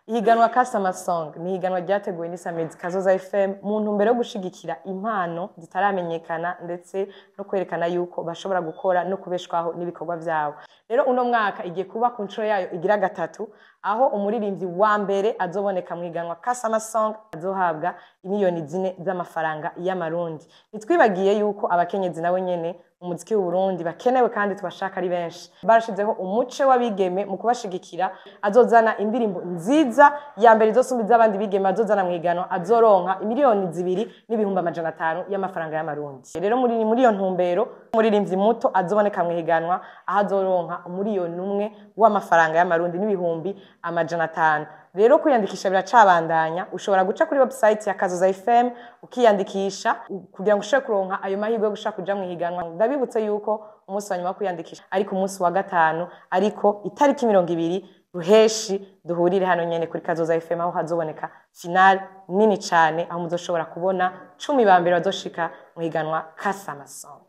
Ihiganwa Kasama Song ni ihiganwa ryateguwe n'isamirizi Kazoza FM mu ntumbero yo gushigikira impano zitaramenyekana, ndetse no kwerekana yuko bashobora gukora no kubeshwaho n'ibikorwa vyabo. Rero uno mwaka igiye kuba ku nshuro yayo igira gatatu, aho umuririmbyi wa mbere azoboneka mu higanwa Kasama Song azohabwa imiliyoni 4 z'amafaranga y'Amarundi. Ntitwibagiye yuko abakenyezi nabo nyene mu muziki w'Uburundi bakenewe kandi tubashaka ari benshi. Barashizeho umuce w'abigeme mu kubashigikira. Azozana indirimbo nziza ya mbere izosumba iz'abandi bigeme azozana mu higanwa azoronka imiliyoni 2 n'ibihumbi 500 y'amafaranga y'Amarundi. Rero muri iyo ntumbero, umuririmbyi muto azoboneka mu higanwa aho azoronka 1 miliyoni w'amafaranga y'Amarundi n'ibihumbi 500. Rero kwiyandikisha biracabandanya. Ushobora guca kuri website ya Kazoza FM ukiyandikisha kugira ngo ushobore kuronka ayo mahirwe yo gushaka kuja mu higanwa. Ndabibutse yuko umunsi wa nyuma wo kwiyandikisha ariko umunsi wa gatanu, ariko itariki 20 Ruheshi duhurire hano nyene kuri Kazoza FM, aho hazoboneka finale nini cane, aho muzoshobora kubona 10 ba mbere bazoshika mu higanwa Kasama Song.